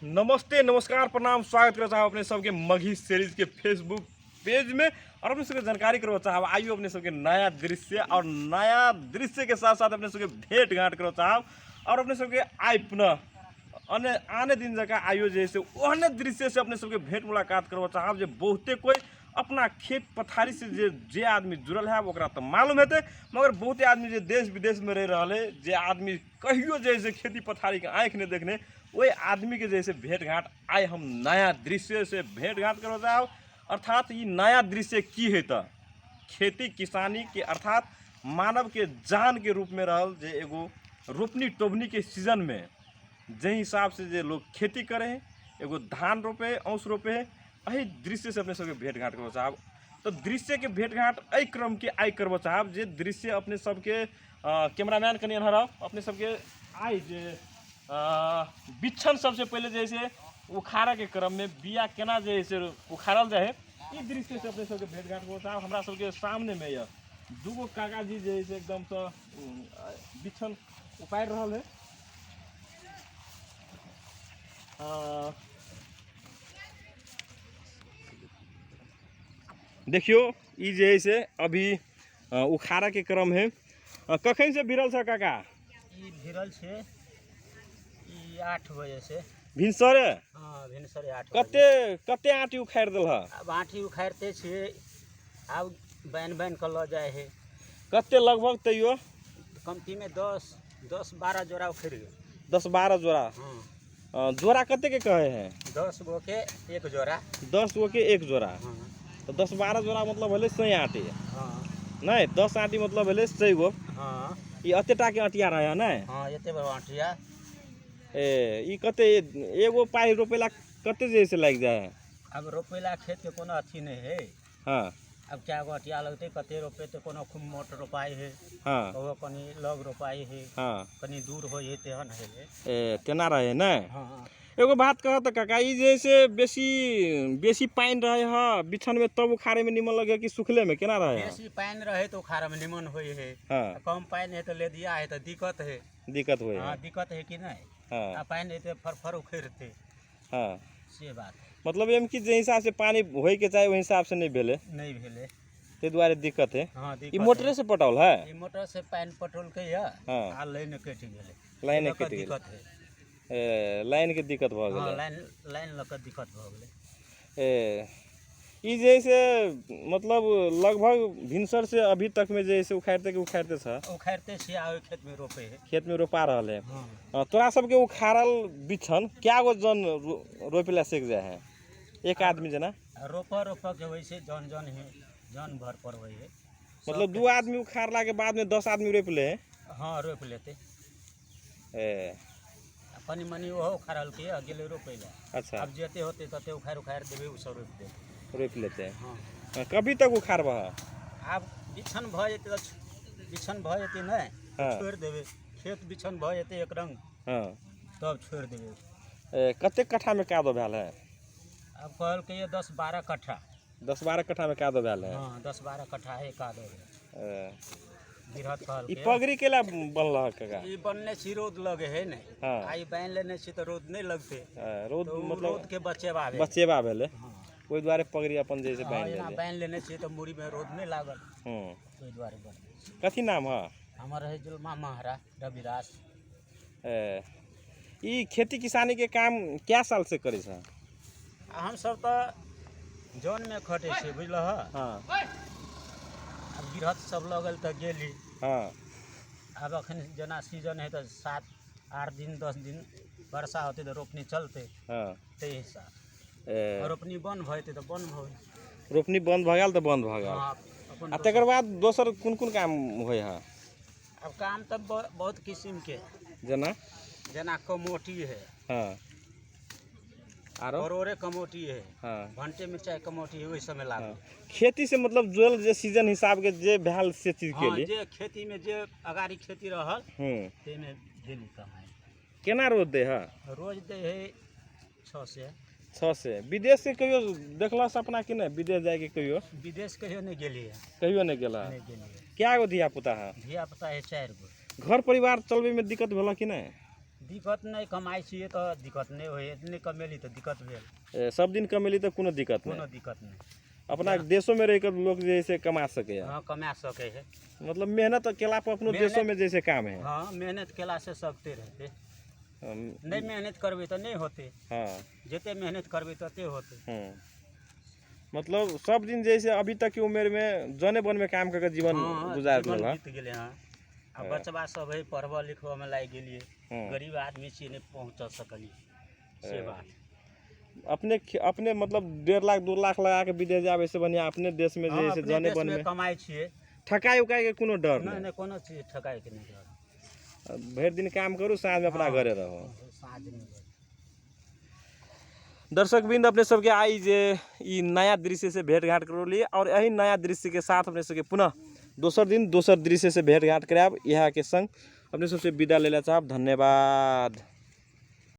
नमस्ते, नमस्कार, प्रणाम, स्वागत करऽ चाहब अपने सबके मगही सीरीज के फेसबुक पेज में और अपने सबके जानकारी करबऽ चाहब। आइयो अपने सबके नया दृश्य और नया दृश्य के साथ साथ अपने सबके भेंट घाट करऽ चाहब और अपने सबके आइ पुनः आने आने दिन जकाँ आइयो जे है से ओहने दृश्य से अपने सबके भेंट मुलाकात करबऽ चाहब जे बहुते कोई अपना खेत पथारी से जे जे आदमी जुड़ल है ओकरा तऽ मालूम हेतै, मगर बहुते आदमी जे देश विदेशमे रहि रहल है, जे आदमी कहियो जे है से खेती पथारीके आँखि नहि देखने, ओहि आदमीके जे है से भेंट घाट आइ हम नया दृश्य से भेंट घाट करऽ चाहब। अर्थात ई नया दृश्य की है तऽ खेती किसानीके अर्थात मानवके जानके रूपमे रहल जे एगो रोपनी टोपनीके सीजनमे जाहि हिसाबसँ जे लोक खेती करै है, एगो धान रोपे है, औंस रोपे है, एहि दृश्यसँ अपने सबके भेंट घाट करऽ चाहब। तऽ दृश्यके भेंट घाट एहि क्रमके आइ करबऽ चाहब जे दृश्य अपने सबके कैमरामैन कनि एन्हर आउ, अपने सबके आइ जे बिच्छन सबसे पहिले जे है से उखाड़ऽके क्रममे बिया केना जे है से उखाड़ल जाइ है, ई दृश्यसँ अपने सबके भेंट घाट करबऽ चाहब। हमरा सबके सामनेमे यऽ दूगो काकाजी जे है से एकदमसँ बिच्छन उपारि रहल है। देखियौ ई जे है से अभी उखाड़ऽके क्रम है। कखन से भिड़ल छ काका? ई भिड़ल छै ई 8 बजे से। भिनसरे? हाँ, भिनसरे 8 कते कते आँटी उखाड़ि देलह? आब आँटी उखाड़िते छियै, आब बान्हि बान्हि कऽ लऽ जाइ है। कते लगभग तैयो? कमतीमे 10-12 जोड़ा उखड़ि गेल। 10-12 जोड़ा? हाँ। जोड़ा कते के कहै है? 10 गो के एक जोड़ा। 10 गो के एक जोड़ा। हाँ। तऽ 10-12 जोड़ा मतलब भेलै 100 आँटी। हाँ। नहि, 10 आँटी मतलब भेलै 100 गो। हाँ। ई एते टा के आँटिया रहै ने? हाँ, एते बड़ा आँटिया। ए ई कते एगो पाइ रोपेला कते जे से लागि जाइ है? आब रोपेला खेत के कोनो अथी नहि है। हाँ। आब कए गो आँटिया लगतै, कते रोपेतै, कोनो खूब मोट रोपाइ है। हाँ। कहो कनी लग रोपाइ है। हाँ। कनी दूर होइ है, तेहन है। ए तेना रहे ने? हाँ। एगो बात कह तऽ काका, ई जे से बेसी बेसी पानि रहे है बिछन में तब उखाड़े में निमन लगे कि सुखले में केना रहे है? बेसी पानि रहे तऽ उखाड़े में निमन होइ है। हाँ। कम पानि है तऽ लेदिया है तऽ दिक्कत है। दिक्कत होइ है। हाँ, दिक्कत है कि नहीं? हाँ। आ पानि है तऽ फर फर उखड़तै। हाँ। से बात है। मतलब एम कि जे हिसाब से पानि होइके चाही ओहि हिसाब से नहि भेलै। नहि भेलै, ताहि दुआरे दिक्कत है। हाँ, ई दिक्कत मोटरे है। से पटाओल है? ई मोटर से पानि पटौलकै यऽ। हाँ। आ लाइन कटि गेलै। लाइन लऽ कऽ कटि गेलै। दिक्कत है। ए लाइन के दिक्कत भऽ हाँ, गेलै। लाइन लऽ कऽ दिक्कत भऽ गेलै। ए ई जे है से मतलब लगभग भिनसर से अभी तक में जे है से उखाड़ते के उखाड़ते छ? उखाड़ते छियै, आ ओहि खेत में रोपे है। खेत में रोपा रहल है। हाँ। तोरा सबके उखाड़ल बिछन क्या गो जन रोपे ला सीख जाए है? एक आदमी जना? रोपऽ रोपऽ के होइ छै, जन जन है, जन भर पर होइ है। मतलब 2 आदमी उखाड़ला के बाद में 10 आदमी रोपि ले है? हाँ, रोपि लेतै। ए कनी मनी ओहो उखाड़लकै आ गेलै रोपै लए। अच्छा। आब जते होतै तते उखाड़ि उखाड़ि देबै, ओ सब रोपि देतै। रोपि लेतै। हाँ। कभी तक उखाड़बह? आब बिछन भऽ जेतै तऽ बिछन भऽ जेतै नहि, हाँ। छोड़ि देबै। खेत बिछन भऽ जेतै एक रंग। हाँ। तब छोड़ि देबै। ए कते कट्ठामे कादो भेल है? आब कहलकै ये 10-12 कट्ठा। 10-12 कट्ठामे कादो भेल है? हाँ, 10-12 कट्ठा है कादो। ए गिरहत ई कहलकै। पगड़ी केला बनल है काका? ई बनने छी रौद लगे है ने। हाँ। आ ई बान्हि लेने छी तऽ रौद नहि लगतै। रौद तऽ ओ मतलब रौद के बचेबा भेलै। बचेबा भेलै। हाँ। ओहि दुआरे पगड़ी अपन जे से हाँ, बान्हि एना लेले। बान्हि लेने छी तऽ मुड़ी में रौद नहि लागल। हूँ। ओहि दुआरे बनने छी। कथी नाम है? हमर है जुलमा महरा रविदास। ए ई खेती किसानी के काम क्या साल से करै छ? आ हमसब तऽ जौनमे खटै छियै, बुझलह। हाँ। आब गिरहत सब लगल तऽ गेली। हाँ। आब अखन जेना सीजन है तऽ 7-8 दिन 10 दिन वर्षा होतै तऽ रोपनी चलतै। हाँ। ताहि हिसाब। ए रोपनी बन्द भऽ जेतै तऽ बन्द भऽ गेल। रोपनी बन्द भऽ गेल तऽ बन्द भऽ गेल। हाँ, अपन आ तकर बाद दोसर कोन कोन काम होइ है? आब काम तऽ बहुत किसिमके। जेना? जेना कमोटी है। हाँ। आरो? परोरे कमोटी है। हाँ। भंटे मिरचाइ कमोटी है, ओहि समय लागल। हाँ। खेती से मतलब जुड़ल जे सीजन हिसाब के जे भेल से चीज के हाँ, लिए। जे खेती में जे अगाड़ी खेती रहल ताहिमे गेली कमाइ। केना रोज दे है? रोज दे है 600। 600। विदेश से कहियो देखल सपना कि नहि विदेश जाइके? कहियो विदेश कहियो नहि गेलियै। कहियो नहि गेल? नहि गेलियै। क्या गो धिया पुता है? धिया पुता है 4 गो। घर परिवार चलबै में दिक्कत भेल कि नहि? दिक्कत नहि, कमाइ छियै तऽ दिक्कत नहि होइ, नहि कमेली तऽ दिक्कत भेल। सब दिन कमेली तऽ कोनो दिक्कत कोनो नहि? दिक्कत नहि। अपना देशो में रहि कऽ लोक जे है से कमा सकैए? हँ, कमा सकै है। मतलब मेहनत केला पर अपनो देशो में जैसे काम है। हँ, मेहनत केलासँ सकते रहतै। नहि मेहनत करबै तऽ नहि होतै। जते मेहनत करबै तते होतै। मतलब सब दिन जैसे अभी तक की उम्र में जने वन में काम करके जीवन गुजार जीवन रहल। बीत गेलै। हँ, आ बचबा सब है, पढ़बऽ लिखबऽमे लागि गेलियै। गरीब आदमी छियै, नहि पहुँच सकलियै, से बात। अपने अपने मतलब 1.5 लाख 2 लाख लगा के विदेश जाबे से बढ़िया अपने देश में जे है से अपने जने वन देशमे में कमाइ छियै। ठकाई उकाई के कोनो डर नहि। नहि? नहि, कोनो चीज ठकाइके नहि डर। भरि दिन काम करू, साँझ में अपना घरे रहू। साँझमे। दर्शक बिंद, अपने सबके आई जे ई नया दृश्य से भेंट घाट करौली और यही नया दृश्य के साथ अपने सबके पुनः दोसर दिन दोसर दृश्य से भेंट घाट करायब। इएह के संग अपने सबसे विदा लेला चाहब। धन्यवाद।